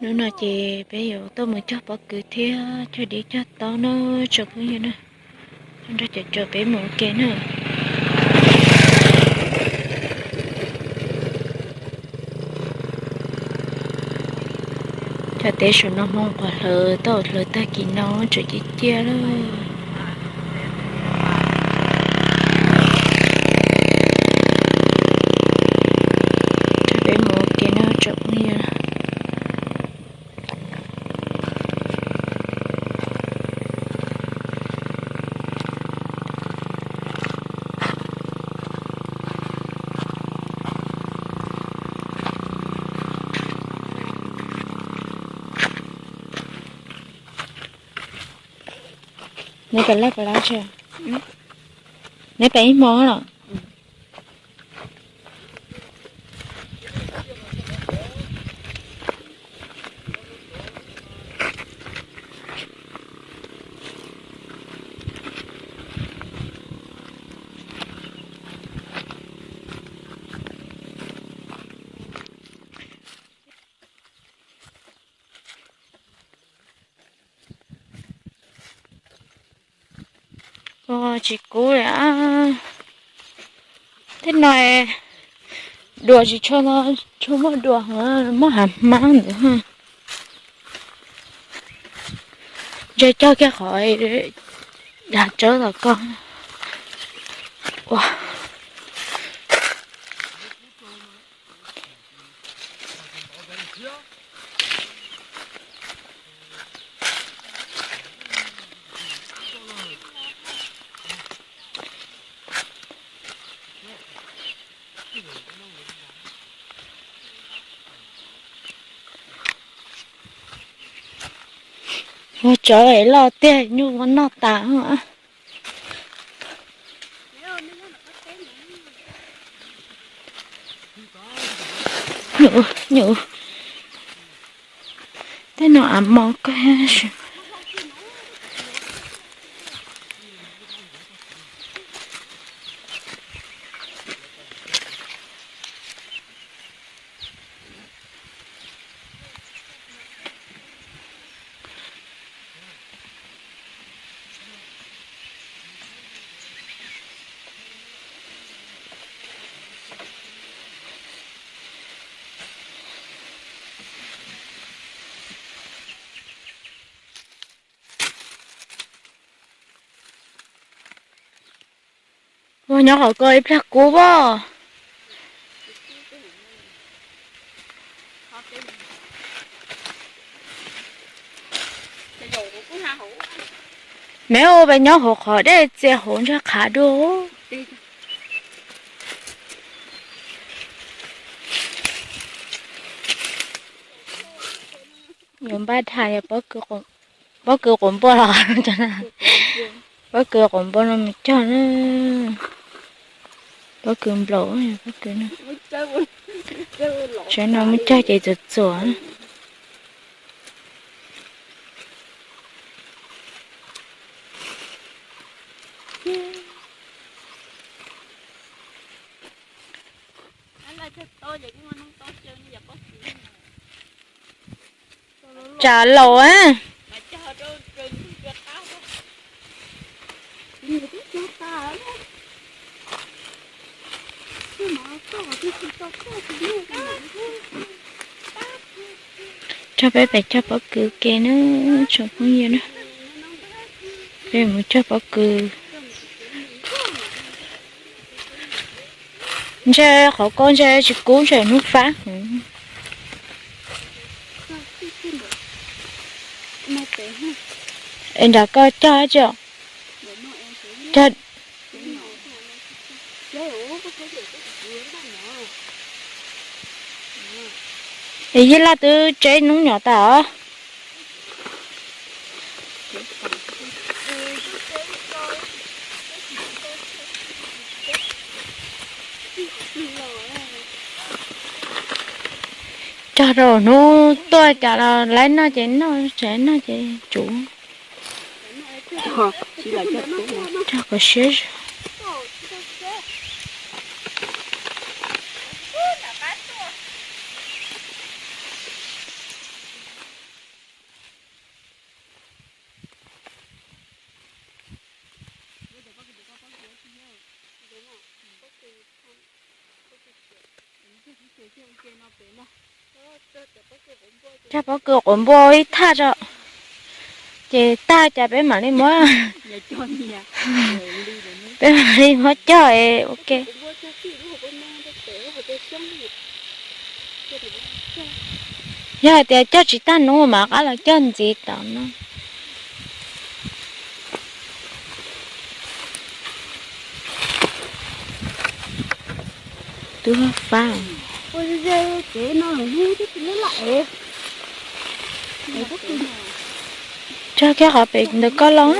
Hnub no ces peb yuav tuaj mus cog pob kws thiab cog dib cog taub na tsoom phooj ywg na. Nrog cov caum peb mus ua ke na. Cov teb saum no hmoo qhuav hlawv tau hlawv tag kis no tseem ciaj ciaj lawm. Nrog peb mus ua ke na tsoom phooj ywg. Neb pem laj pem lab tsi? Neb pem ib hmo los? Tsis kub li. Tej no dua tsis tshua, tshua muaj dua, muaj hav hmab ntawd. Ntshe cog kiag qhov hav tsawb tom ko. Ua tsawv es loj tiag, nyuj muab noj tas. Nyuj, nyuj, tej no av mos kawg. Ua nyob qhov ko ib pliag kub pob. Mev ua pes nyob hauv qhov dej txia hauv ntshe qhav dua. Yuav npaj dhas yog pob kws quav npua los. Pob kws quav npua no mus cog na. Pob kws nplaum, pob kws no. Tsav no muab cog ces txuas txuas. Tsam laus a. Tso peb pem cog pob kws ke na, tsoom phooj ywg na. Peb mus cog pob kws. Ntshe qhov ko ntshe tsis kub, ntshe hnub fab. Es nram ko cog tsi? Cog. Es Yij Laj twb tseb noob nyom tas os. Cog rau hnub tuaj cas los laib noj ces noj, tsis laib noj ces tsum. Cog kom siab zog. Cog pob kws quav npua ib thaj tso, ces tag cas peb mam li muab, peb mam li muab cog es ua ke. Yog hais tias cog tsis tag hnub mas rov qab los cog ntxiv tom no. Tub fab. Tso kiag qhov pem ntawm koj los.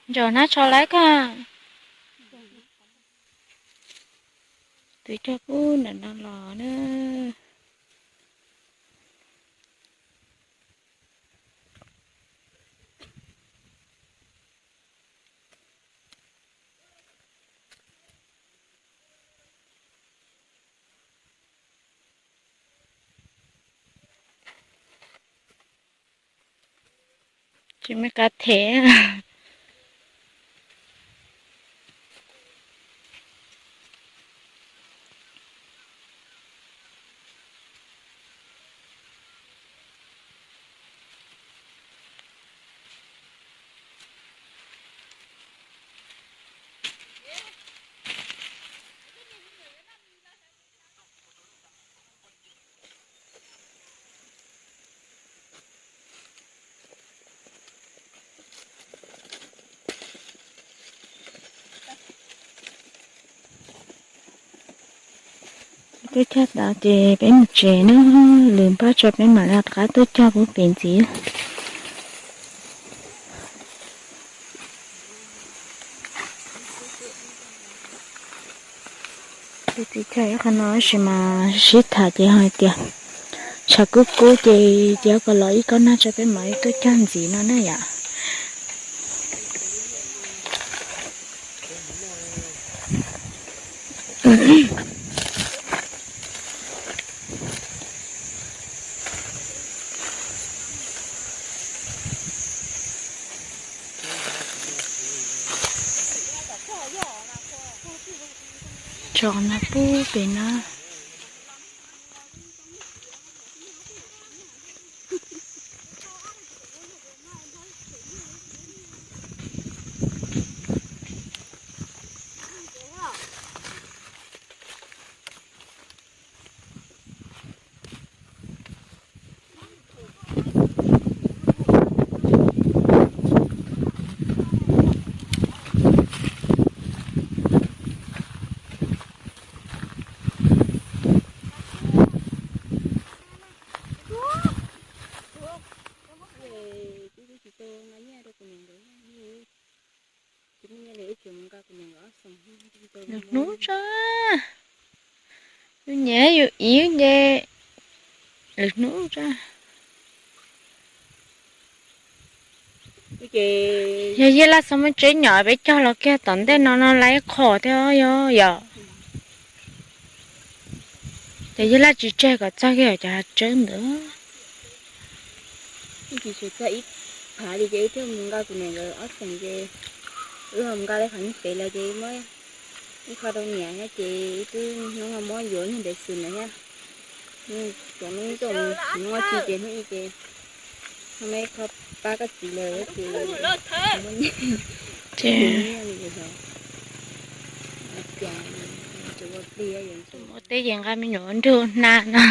Ntsaum hnab tsho laib koj. Tus cog pub ntawm no los na. Tsis me kav them. Tuaj cog tas ces peb mus tsev na, lwm npaj tso peb mam li rov qab tuaj cog pub pem ntxiv. Tus txiv cog ib qho no tab sis mas sib tham ces hais tias tshav kub kub ces cia kom los ib kob nag tso peb mam li tuaj cog ntxiv no na yom. Tso no pub pem no. Lwm hnub tso, yus nyiam yus iv ces lwm hnub tso. Yog Yij Laj xav muab tsev nyom peb cog los kiag tom ntej no no laiv qhov thiab yog yom. Ces Yij Laj tsis tseg kom txog kiag cov hav tsawb ntawd. Tsis txog ib phav li ces wb thiaj mus nqa kuv niam nkawd ob xeem ces wb ho mus nqa lawv qhov niag pem lawm ces muab ib qho rau niam thiab ces wb twb hnub no muab yuav niag ntev xwm lawm thiab. Cov hnub coj mus tsis muaj tsi ces hnub ib ces hnub no ib qho pab koj txiv lawm ces muab nyiaj li yog. Ua teb ces nqa me nyuam nrug na no.